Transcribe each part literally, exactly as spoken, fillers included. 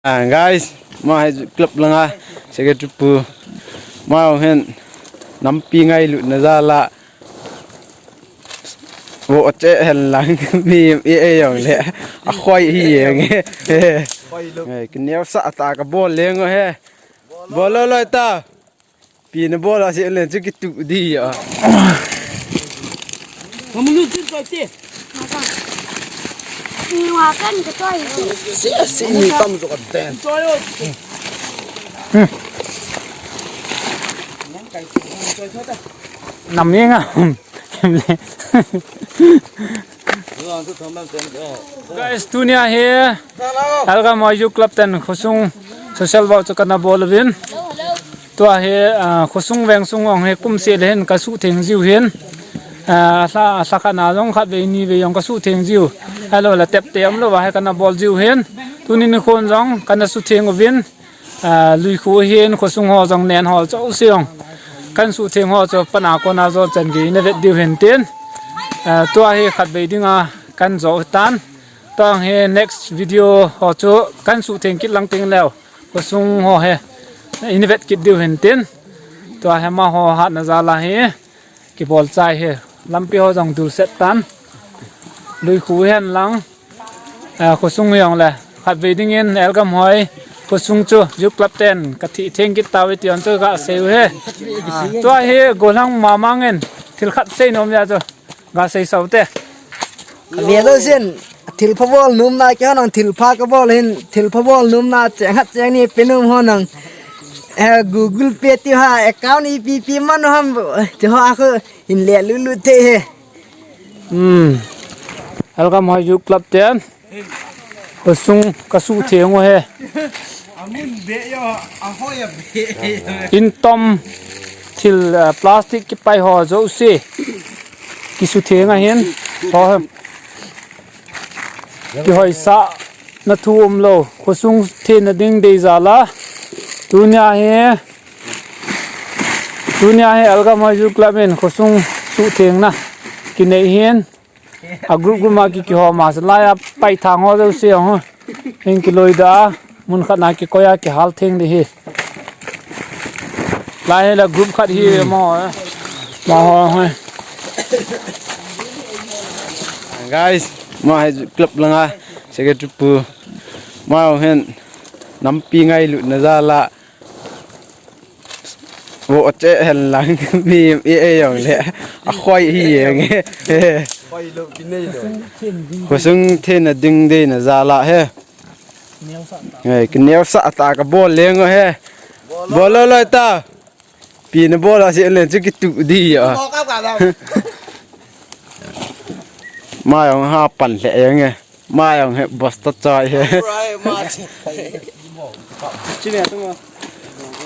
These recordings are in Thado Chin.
Ah, guys, ama hi club langa secretary pu. Ama hin nampi ngailutna jal a vohcheh hen lang mi e e jong le. Akhoi hi jeng e. Khoi lo. Eh, kineosah tah kabol leng o he. Bol loi loi ta. Pi nabol a seh le chu kitu di a. Mamu nu tin koi te. Ni wa kan ka toi. Se se ni tam jo ka den. Toi o. Nam ni nga. Guys, tunia hi Elgam Hoi Youth Club ten khosung social work chu kana bol uvin. Tua hi, ah, khosung vengsung ong hi kum seh le hin kasuhtheng jiu hin. Ah, lha, lha khat na jong khat vei ni vei jong kasuhtheng jiu. Ahilou le tepte umlou va hi kana bol jiu hin. Tuni nikhon jong kana suhtheng uvin. Ah, lui khu hin khosung ho jong nen ho jouse jong. Kan suhtheng ho chu pana kona jo chan gei ina vet diu hin tin. Ah, tua hi khat vei dinga kan jo tan. Tua hi next video ho chu kan suhtheng kit lang teng leu. Khosung ho hi ina vet kit diu hin tin. Tua hi amaho hatna jal a hi. Kibol chai hi. Lampi ho jong dul set tan. Lui khu hen lang. Ah, khosung jong le. Khat vei dingin Elgam Hoi khosung chu Youth Club ten kathih theng kit tauve ti jong chu gasei u hi. Ah, tua hi gollhang mamang in thil khat sei nom ja chu. Gasei sau te. Ve lou sin, thilpha bol nom na kei ho nang thilpha kabol hin, thilpha bol nom na cheng khat cheng ni pe nom ho nang. Eh, Google Pay ti ha, account ipi ipi man ham, ti ho a khu hin le lulu te he. Hmm. Elgam Hoi Youth Club ten. Khosung kasuhtheng u hi. Amun be yo, ahoi a be. Intom thil, ah, plastic kipai ho jouse. Kisuhtheng ahin. Ho hi. Kihoisah na thu umlou. Khosung thena ding dei jal a. Tunia hi. Tunia hi Elgam Hoi Youth Club in khosung suhthengna kinei hin. A group group ma ki, kihom a, sa lai a paithang ho jouse jong ho. Hin kiloi da a, mun khat na kikoi a, kihal theng di hi. Lai hi la group khat hi mo, eh. Ma ho, ho. Guys, ama hi club langa secretary pu. Ama hin nampi ngailutna jal a vohcheh hen lang mi e e jong le. Akhoi hi jeng e. Khoi lo, kinei lo. Khosung thena ding deina jal a hi. Hei, kineosah tah kabol leng o hi. Bol loi loi ta. Pi nabol a seh le chu kitu di a. Ama jong ha pan le jeng e. Ama jong hi boss ta chai hi. Chi ne tung.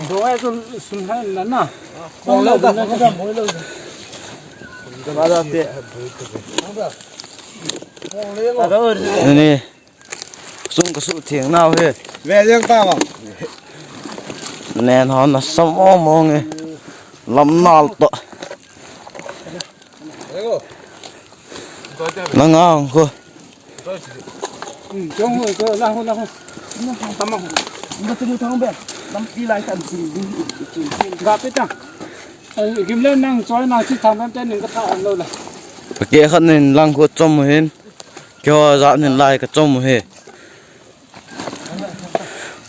Do ai sun sun hai na na. Kong lo da. Ni. Sung kasuhtheng nau hi. Ve jeng ta ma. Nen ho nasa mong mong e. Lam nal to. Nang ang ko. Jong ho ko la ho la ho. Tama ho. Nda tu thang be. Lam pi lai kan. Ga pe ta. Gimlen nang choi nang chi thang be ten ning ka tha an lo la. Pake khat nin lang ko chom hin. Keiho jat nin lai kachom u hi.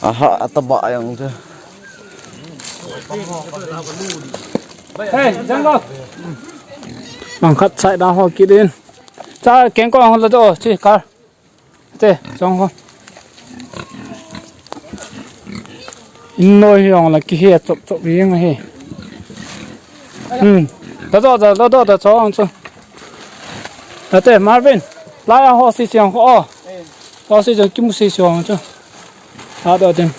Aha, ataba jong chu. Hey, jang lo. Mang khat sai da ho kit in. Cha keng ko ho la do, chi kar. Te, jong ho. In noi hi jong la kihe chop chop jeng hi. Hmm. Da do da, da do da chong chu. Ate Marvin, lai a ho si chiang ho. Ho si chiang kimu si chiang chu. A do din.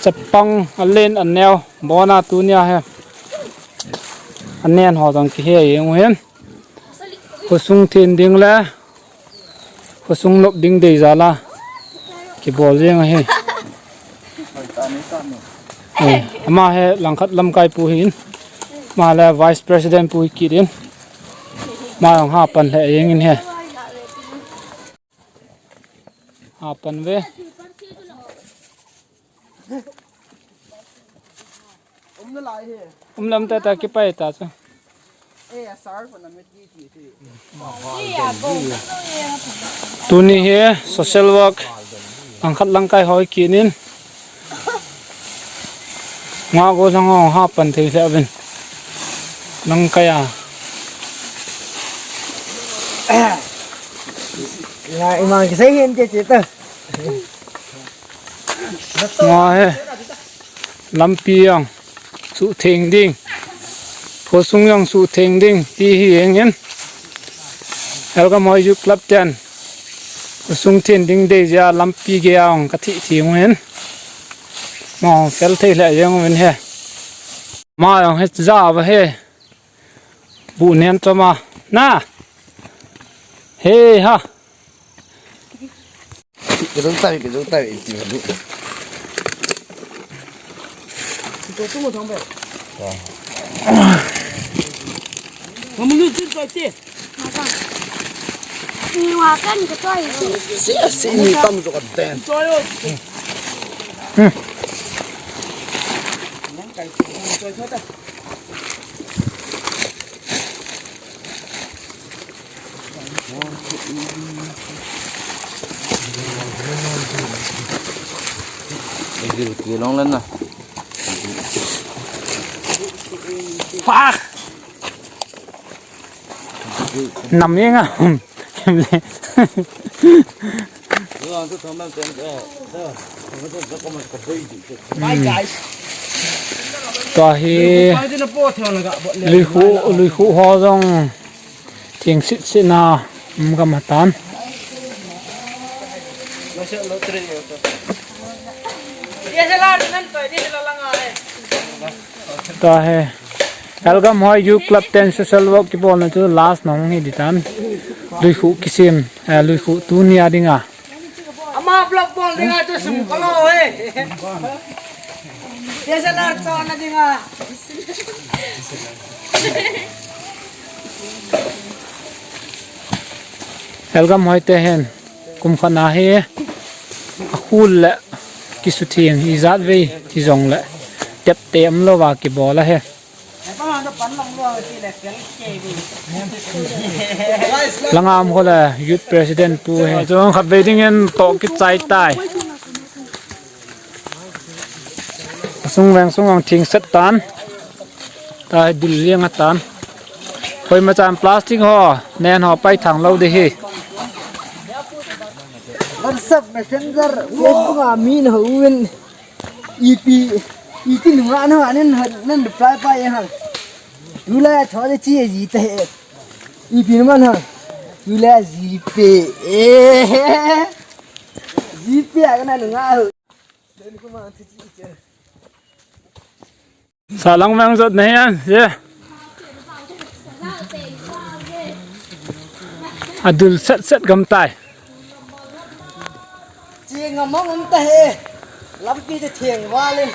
Chapang a len a neo, bona tunia hi. A nen ho jong kihe jeng u hin. Khosung then ding le khosung nop ding dei jal a kibol jeng ahi. Eh, ama hi langkhat lamkai pu hin, ama le vice president pu hi kit in, ama jong ha pan lheh jeng in hi. Apan ve. Um lam ta ta kipai ta chu. Tuni hi social work langkhat langkai hoi kinin. Nga go lang hong ha pan thei leh vin. Langkai a. Nga ima kisai hin che che ta. Nga he. Lampi jong suhtheng ding, khosung jong suhtheng ding ti hi jeng in. Elgam Hoi Youth Club ten khosung theng ding dei jeh a lampi gei a jong ka thih theng u hin. Mo fel thei lheh jeng u hin he. Ma jong he ja va he. Bu nen choma. Na. He ha. Kizong tai, kizong tai, iti ba du. Ito tu mo thang ba. Wa. Mamu lu jin tai ti. Ni wa kan ka toi. Si, si, ni tam jo ka den. Toi yo. Hmm. Nang kai toi toi ta. Long lan na. Fuck. Nam jeng a. Em le. Tua hi luikhu, luikhu ho jong theng sit sit na um gam atan. Tua hi Elgam Hoi Youth Club ten social work kibolna chu last nong hi ditan. Luikhu kisem, eh, luikhu tuni a dinga. Ama vlog bol dinga chu sum kalo he. Dia salar chona dinga. Elgam Hoi te hin kum khat na hi akhul le kisutheng ijat vei hijongle tepte umlou va kibol ahi. Langa um ho le Youth President pu hi. Chun khatvei dingin toh kichai tai. Sung veng sung ang thing set tan. Tai dil liang atan. Koima chan plastic ho, nen ho pai thang lou ding ahi. WhatsApp, Messenger, Facebook a min ho uvin. Ipi, ipi nunga na, nen, nen reply pa e hang. Tulai a thole chi e ji te he. Ipi nunga na. Tulai a ji pe. Eh. Ji pe a kana nunga ho. Salang veng jot na hian, ye. Adul set set gam tai. Chi ngam ang um ta he. Lampi te theng valin.